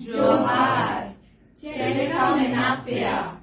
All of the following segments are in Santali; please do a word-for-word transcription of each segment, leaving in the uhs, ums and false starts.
ᱡᱚᱦᱟᱨ᱾ ᱪᱮᱫ ᱞᱮᱠᱟ ᱢᱮᱱᱟᱜ ᱯᱮᱭᱟ?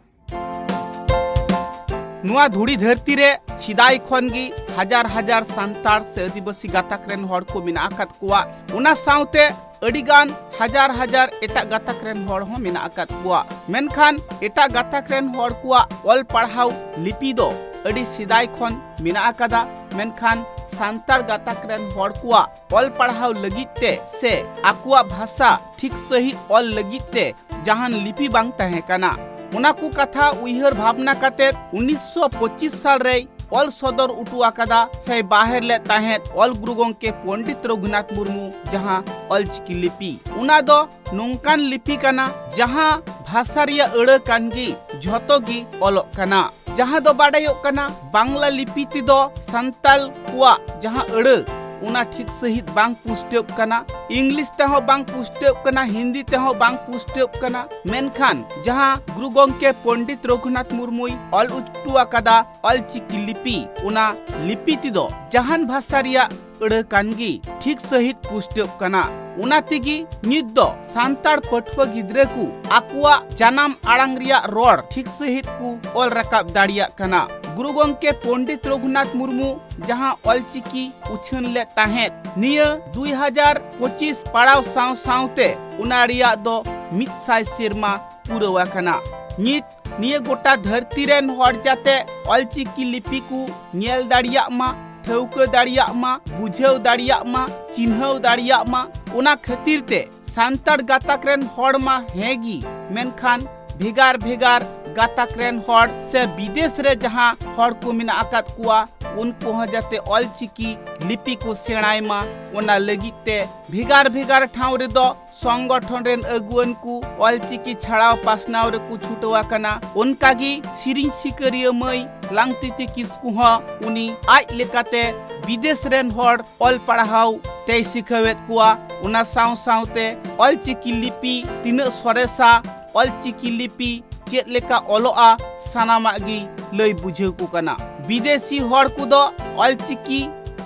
ᱱᱚᱣᱟ ᱫᱷᱩᱲᱤ ᱫᱷᱟᱹᱨᱛᱤ ᱨᱮ ᱥᱮᱫᱟᱭ ᱠᱷᱚᱱ ᱜᱮ ᱦᱟᱡᱟᱨ ᱦᱟᱡᱟᱨ ᱥᱟᱱᱛᱟᱲ ᱥᱮ ᱟᱹᱫᱤᱵᱟᱹᱥᱤ ᱜᱟᱛᱟᱠ ᱨᱮᱱ ᱦᱚᱲ ᱠᱚ ᱢᱮᱱᱟᱜ ᱟᱠᱟᱫ ᱠᱚᱣᱟ᱾ ᱚᱱᱟ ᱥᱟᱶᱛᱮ ᱟᱹᱰᱤ ᱜᱟᱱ ᱦᱟᱡᱟᱨ ᱦᱟᱡᱟᱨ ᱮᱴᱟᱜ ᱜᱟᱛᱟᱠ ᱨᱮᱱ ᱦᱚᱲ ᱦᱚᱸ ᱢᱮᱱᱟᱜ ᱟᱠᱟᱫ ᱠᱚᱣᱟ᱾ ᱢᱮᱱᱠᱷᱟᱱ ᱮᱴᱟᱜ ᱜᱟᱛᱟᱠ ᱨᱮᱱ ᱦᱚᱲ ᱠᱚᱣᱟᱜ ᱚᱞ ᱯᱟᱲᱦᱟᱣ ᱞᱤᱯᱤ ᱫᱚ ᱟᱹᱰᱤ ᱥᱮᱫᱟᱭ ᱠᱷᱚᱱ ᱢᱮᱱᱟᱜ ᱟᱠᱟᱫᱟ, ᱢᱮᱱᱠᱷᱟᱱ ᱥᱟᱱᱛᱟᱲ ᱜᱟᱛᱟᱠ ᱨᱮᱱ ᱦᱚᱲ ᱠᱚᱣᱟᱜ ᱚᱞ ᱯᱟᱲᱦᱟᱣ ᱞᱟᱹᱜᱤᱫ ᱛᱮ ᱥᱮ ᱟᱠᱚᱣᱟᱜ ᱵᱷᱟᱥᱟ ᱴᱷᱤᱠ ᱥᱟᱹᱦᱤᱡ ᱚᱞ ᱞᱟᱹᱜᱤᱫ ᱛᱮ ᱡᱟᱦᱟᱱ ᱞᱤᱯᱤ ᱵᱟᱝ ᱛᱟᱦᱮᱸ ᱠᱟᱱᱟ᱾ ᱚᱱᱟ ᱠᱚ ᱠᱟᱛᱷᱟ ᱩᱭᱦᱟᱹᱨ ᱵᱷᱟᱵᱽᱱᱟ ᱠᱟᱛᱮ ᱩᱱᱤᱥᱥᱚ ᱯᱚᱸᱪᱤᱥ ᱥᱟᱞ ᱨᱮᱭ ᱚᱞ ᱥᱚᱫᱚᱨ ᱚᱴᱚ ᱟᱠᱟᱫᱟ ᱥᱮᱭ ᱵᱟᱦᱮᱨ ᱞᱮᱫ ᱛᱟᱦᱮᱸᱫ ᱚᱞ ᱜᱩᱨᱩ ᱜᱚᱢᱠᱮ ᱯᱚᱱᱰᱤᱛ ᱨᱚᱜᱷᱩᱱᱟᱛᱷ ᱢᱩᱨᱢᱩ, ᱡᱟᱦᱟᱸ ᱚᱞᱪᱤᱠᱤ ᱞᱤᱯᱤ᱾ ᱚᱱᱟ ᱫᱚ ᱱᱚᱝᱠᱟᱱ ᱞᱤᱯᱤ ᱠᱟᱱᱟ, ᱡᱟᱦᱟᱸ ᱵᱷᱟᱥᱟ ᱨᱮᱭᱟᱜ ᱟᱹᱲᱟᱹ ᱠᱟᱱ ᱜᱮ ᱡᱷᱚᱛᱚ ᱜᱮ ᱚᱞᱚᱜ ᱠᱟᱱᱟ᱾ ᱡᱟᱦᱟᱸ ᱫᱚ ᱵᱟᱰᱟᱭᱚᱜ ᱠᱟᱱᱟ, ᱵᱟᱝᱞᱟ ᱞᱤᱯᱤ ᱛᱮᱫᱚ ᱥᱟᱱᱛᱟᱲ ᱠᱚᱣᱟᱜ ᱡᱟᱦᱟᱸ ᱟᱹᱲᱟᱹ, ᱚᱱᱟ ᱴᱷᱤᱠ ᱥᱟᱹᱦᱤᱡ ᱵᱟᱝ ᱯᱩᱥᱴᱟᱹᱜ ᱠᱟᱱᱟ, ᱤᱝᱞᱤᱥ ᱛᱮᱦᱚᱸ ᱵᱟᱝ ᱯᱩᱥᱴᱟᱹᱜ ᱠᱟᱱᱟ, ᱦᱤᱱᱫᱤ ᱛᱮᱦᱚᱸ ᱵᱟᱝ ᱯᱩᱥᱴᱟᱹᱜ ᱠᱟᱱᱟ᱾ ᱢᱮᱱᱠᱷᱟᱱ ᱡᱟᱦᱟᱸ ᱜᱩᱨᱩ ᱜᱚᱢᱠᱮ ᱯᱚᱱᱰᱤᱛ ᱨᱚᱜᱷᱩᱱᱟᱛᱷ ᱢᱩᱨᱢᱩᱭ ᱚᱞ ᱚᱪᱚ ᱟᱠᱟᱫᱟ ᱚᱞᱪᱤᱠᱤ ᱞᱤᱯᱤ, ᱚᱱᱟ ᱞᱤᱯᱤ ᱛᱮᱫᱚ ᱡᱟᱦᱟᱱ ᱵᱷᱟᱥᱟ ᱨᱮᱭᱟᱜ ᱟᱹᱲᱟᱹ ᱠᱟᱱ ᱜᱮ ᱴᱷᱤᱠ ᱥᱟᱹᱦᱤᱡ ᱯᱩᱥᱴᱟᱹᱜ ᱠᱟᱱᱟ᱾ ᱚᱱᱟ ᱛᱮᱜᱮ ᱱᱤᱛ ᱫᱚ ᱥᱟᱱᱛᱟᱲ ᱯᱟᱹᱴᱷᱩᱣᱟᱹ ᱜᱤᱫᱽᱨᱟᱹ ᱠᱚ ᱟᱠᱚᱣᱟᱜ ᱡᱟᱱᱟᱢ ᱟᱲᱟᱝ ᱨᱮᱭᱟᱜ ᱨᱚᱲ ᱴᱷᱤᱠ ᱥᱟᱹᱦᱤᱡ ᱠᱚ ᱚᱞ ᱨᱟᱠᱟᱵ ᱫᱟᱲᱮᱭᱟᱜ ᱠᱟᱱᱟ᱾ ᱜᱩᱨᱩ ᱜᱚᱢᱠᱮ ᱯᱚᱱᱰᱤᱛ ᱨᱚᱜᱷᱩᱱᱟᱛᱷ ᱢᱩᱨᱢᱩ ᱡᱟᱦᱟᱸ ᱚᱞᱪᱤᱠᱤ ᱩᱪᱷᱟᱹᱱ ᱞᱮᱫ ᱛᱟᱦᱮᱸᱫ, ᱱᱤᱭᱟᱹ ᱫᱩᱭ ᱦᱟᱡᱟᱨ ᱯᱚᱸᱪᱤᱥ ᱯᱟᱲᱟᱣ ᱥᱟᱶ ᱥᱟᱶᱛᱮ ᱚᱱᱟ ᱨᱮᱭᱟᱜ ᱫᱚ ᱢᱤᱫ ᱥᱟᱭ ᱥᱮᱨᱢᱟ ᱯᱩᱨᱟᱹᱣ ᱟᱠᱟᱱᱟ᱾ ᱱᱤᱛ ᱱᱤᱭᱟᱹ ᱜᱚᱴᱟ ᱫᱷᱟᱹᱨᱛᱤ ᱨᱮᱱ ᱦᱚᱲ ᱡᱟᱛᱮ ᱚᱞᱪᱤᱠᱤ ᱞᱤᱯᱤ ᱠᱚ ᱧᱮᱞ ᱫᱟᱲᱮᱭᱟᱜ ᱢᱟ, ᱴᱷᱟᱹᱣᱠᱟᱹ ᱫᱟᱲᱮᱭᱟᱜ ᱢᱟ, ᱵᱩᱡᱷᱟᱹᱣ ᱫᱟᱲᱮᱭᱟᱜ ᱢᱟ, ᱪᱤᱱᱦᱟᱹᱣ ᱫᱟᱲᱮᱭᱟᱜ ᱢᱟ, ᱚᱱᱟ ᱠᱷᱟᱹᱛᱤᱨ ᱛᱮ ᱥᱟᱱᱛᱟᱲ ᱜᱟᱛᱟᱠ ᱨᱮᱱ ᱦᱚᱲ ᱢᱟ ᱦᱮᱸ ᱜᱮ, ᱢᱮᱱᱠᱷᱟᱱ ᱵᱷᱮᱜᱟᱨ ᱵᱷᱮᱜᱟᱨ ᱜᱟᱛᱟᱠ ᱨᱮᱱ ᱦᱚᱲ ᱥᱮ ᱵᱤᱫᱮᱥ ᱨᱮ ᱡᱟᱦᱟᱸ ᱦᱚᱲ ᱠᱚ ᱢᱮᱱᱟᱜ ᱟᱠᱟᱫ ᱠᱚᱣᱟ, ᱩᱱᱠᱩ ᱦᱚᱸ ᱡᱟᱛᱮ ᱚᱞᱪᱤᱠᱤ ᱞᱤᱯᱤ ᱠᱚ ᱥᱮᱬᱟᱭ ᱢᱟ, ᱚᱱᱟ ᱞᱟᱹᱜᱤᱫ ᱛᱮ ᱵᱷᱮᱜᱟᱨ ᱵᱷᱮᱜᱟᱨ ᱴᱷᱟᱶ ᱨᱮᱫᱚ ᱥᱚᱝᱜᱚᱴᱷᱚᱱ ᱨᱮᱱ ᱟᱹᱜᱩᱣᱟᱹᱱ ᱠᱚ ᱚᱞᱪᱤᱠᱤ ᱪᱷᱟᱲᱟᱣ ᱯᱟᱥᱱᱟᱣ ᱨᱮᱠᱚ ᱪᱷᱩᱴᱟᱹᱣ ᱟᱠᱟᱱᱟ᱾ ᱚᱱᱠᱟᱜᱮ ᱥᱮᱨᱮᱧ ᱥᱤᱠᱟᱹᱨᱤᱭᱟᱹ ᱢᱟᱹᱭ ᱞᱟᱝᱛᱤᱛᱤ ᱠᱤᱥᱠᱩ ᱦᱚᱸ ᱩᱱᱤ ᱟᱡ ᱞᱮᱠᱟᱛᱮ ᱵᱤᱫᱮᱥ ᱨᱮᱱ ᱦᱚᱲ ᱚᱞ ᱯᱟᱲᱦᱟᱣ ᱛᱮᱭ ᱥᱤᱠᱷᱟᱹᱣᱮᱫ ᱠᱚᱣᱟ᱾ ᱚᱱᱟ ᱥᱟᱶ ᱥᱟᱶᱛᱮ ᱚᱞᱪᱤᱠᱤ ᱞᱤᱯᱤ ᱛᱤᱱᱟᱹᱜ ᱥᱚᱨᱮᱥᱟ, ᱚᱞᱪᱤᱠᱤ ᱞᱤᱯᱤ ᱪᱮᱫ ᱞᱮᱠᱟ ᱚᱞᱚᱜᱼᱟ, ᱥᱟᱱᱟᱢᱟᱜ ᱜᱮ ᱞᱟᱹᱭ ᱵᱩᱡᱷᱟᱹᱣ ᱠᱚ ᱠᱟᱱᱟ᱾ ᱵᱤᱫᱮᱥᱤ ᱦᱚᱲ ᱠᱚᱫᱚ ᱚᱞᱪᱤᱠᱤ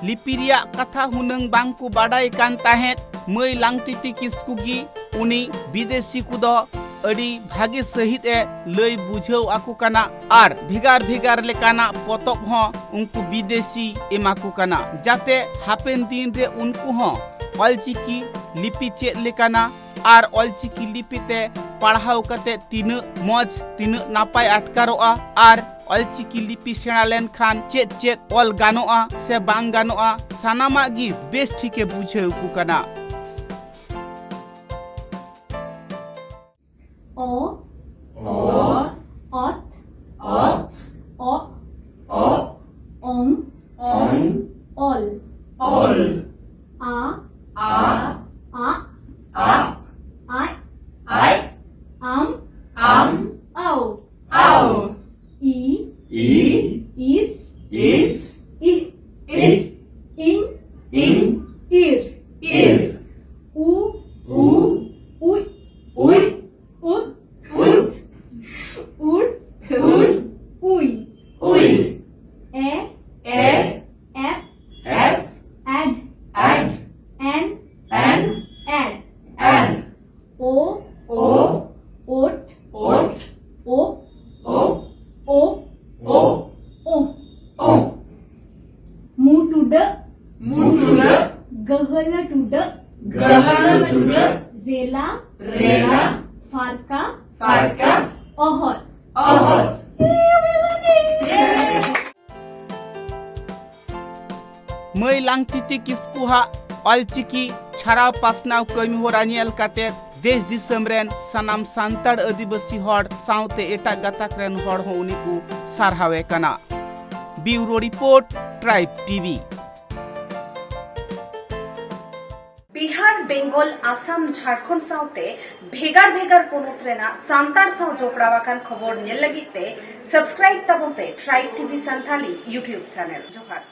ᱞᱤᱯᱤ ᱨᱮᱭᱟᱜ ᱠᱟᱛᱷᱟ ᱦᱩᱱᱟᱹᱝ ᱵᱟᱝ ᱠᱚ ᱵᱟᱰᱟᱭ ᱠᱟᱱ ᱛᱟᱦᱮᱸᱫ, ᱢᱟᱹᱭ ᱞᱟᱝᱛᱤᱛᱤ ᱠᱤᱥᱠᱩ ᱜᱮ ᱩᱱᱤ ᱵᱤᱫᱮᱥᱤ ᱠᱚᱫᱚ ᱟᱹᱰᱤ ᱵᱷᱟᱜᱮ ᱥᱟᱹᱦᱤᱡ ᱮ ᱞᱟᱹᱭ ᱵᱩᱡᱷᱟᱹᱣ ᱟᱠᱚ ᱠᱟᱱᱟ ᱟᱨ ᱵᱷᱮᱜᱟᱨ ᱵᱷᱮᱜᱟᱨ ᱞᱮᱠᱟᱱᱟᱜ ᱯᱚᱛᱚᱵ ᱦᱚᱸ ᱩᱱᱠᱩ ᱵᱤᱫᱮᱥᱤ ᱮᱢᱟ ᱠᱚ ᱠᱟᱱᱟ, ᱡᱟᱛᱮ ᱦᱟᱯᱮᱱ ᱫᱤᱱ ᱨᱮ ᱩᱱᱠᱩ ᱦᱚᱸ ᱚᱞᱪᱤᱠᱤ ᱞᱤᱯᱤ ᱪᱮᱫ ᱞᱮᱠᱟᱱᱟ ᱟᱨ ᱚᱞᱪᱤᱠᱤ ᱞᱤᱯᱤ ᱛᱮ ᱯᱟᱲᱦᱟᱣ ᱠᱟᱛᱮ ᱛᱤᱱᱟᱹᱜ ᱢᱚᱡᱽ, ᱛᱤᱱᱟᱹᱜ ᱱᱟᱯᱟᱭ ᱟᱴᱠᱟᱨᱚᱜᱼᱟ ᱟᱨ ᱚᱞᱪᱤᱠᱤ ᱞᱤᱯᱤ ᱥᱮᱬᱟ ᱞᱮᱱᱠᱷᱟᱱ ᱪᱮᱫ ᱪᱮᱫ ᱚᱞ ᱜᱟᱱᱚᱜᱼᱟ ᱥᱮ ᱵᱟᱝ ᱜᱟᱱᱚᱜᱼᱟ, ᱥᱟᱱᱟᱢᱟᱜ ᱜᱮ ᱵᱮᱥ ᱴᱷᱤᱠᱮ ᱵᱩᱡᱷᱟᱹᱣ ᱟᱠᱚ ᱠᱟᱱᱟ᱾ ᱚ, ᱚ, ᱚᱛ, ᱚᱛ, ᱚᱜ, ᱚᱜ, ᱚᱝ, ᱚᱝ, ᱚᱞ, ᱚᱞ, ᱟ, ᱟ, ᱟᱜ, ᱟᱜ, ᱟᱡ, ᱟᱡ, ᱟᱢ, ᱟᱢ, ᱟᱣ, ᱟᱣ, ᱤ, ᱤ, ᱤᱥ, ᱤᱥ, ᱤᱦ, ᱤᱦ, ᱤᱧ, ᱤᱧ, ᱤᱨ, ᱤᱨ, ᱩ, ᱩ, ᱩᱡ, ᱩᱡ, ᱩᱫ, ᱩᱫ, ᱩᱲ, ᱩᱲ, ᱩᱲ, ᱩᱭ, ᱩᱭ, ᱮ, ᱮ, ᱮᱯ, ᱮᱯ, ᱮᱰ, ᱮᱰ, ᱮᱱ, ᱮᱱ, ᱮᱰ, ᱮᱰ, ᱳ, ᱳ, ᱳᱴ, ᱳᱴ, ᱳ, ᱳ, ᱳ, ᱳ, ᱳ, ᱳ᱾ ᱢᱩ ᱴᱩᱰᱟᱹᱜ, ᱢᱩ ᱴᱩᱰᱟᱹᱜ, ᱜᱟᱹᱦᱞᱟᱹ ᱴᱩᱰᱟᱹᱜ, ᱜᱟᱹᱦᱞᱟᱹ ᱴᱩᱰᱟᱹᱜ, ᱨᱮᱞᱟ, ᱨᱮᱞᱟ, ᱯᱷᱟᱨᱠᱟ, ᱯᱷᱟᱨᱠᱟ, ᱚᱦᱚᱫ, ᱚᱦᱚᱫ᱾ ᱢᱟᱹᱭ ᱞᱟᱝᱛᱤᱛᱤ ᱠᱤᱥᱠᱩ ᱦᱟᱜ ᱚᱞᱪᱤᱠᱤ ᱪᱷᱟᱨᱟᱣ ᱯᱟᱥᱱᱟᱣ ᱠᱟᱹᱢᱤᱦᱚᱨᱟ ᱧᱮᱞ ᱠᱟᱛᱮ ᱫᱮᱥ ᱫᱤᱥᱚᱢ ᱨᱮᱱ ᱥᱟᱱᱟᱢ ᱥᱟᱱᱛᱟᱲ ᱟᱹᱫᱤᱵᱟᱹᱥᱤ ᱦᱚᱲ ᱥᱟᱶᱛᱮ ᱮᱴᱟᱜ ᱜᱟᱛᱟᱠ ᱨᱮᱱ ᱦᱚᱲ ᱦᱚᱸ ᱩᱱᱤ ᱠᱚ ᱥᱟᱨᱦᱟᱣᱮ ᱠᱟᱱᱟ᱾ Bureau report, tribe TV. Bihar, Bengal, Assam, Jharkhand ᱥᱟᱶᱛᱮ ᱵᱷᱮᱜᱟᱨ ᱵᱷᱮᱜᱟᱨ ᱯᱚᱱᱚᱛ ᱨᱮᱱᱟᱜ ᱥᱟᱱᱛᱟᱲ ᱥᱟᱶ ᱡᱚᱯᱲᱟᱣ ᱟᱠᱟᱱ ᱠᱷᱚᱵᱚᱨ ᱧᱮᱞ ᱞᱟᱹᱜᱤᱫ ᱛᱮ subscribe ᱛᱟᱵᱚᱱ ᱯᱮ Tribe T V Santali YouTube channel᱾ ᱡᱚᱦᱟᱨ᱾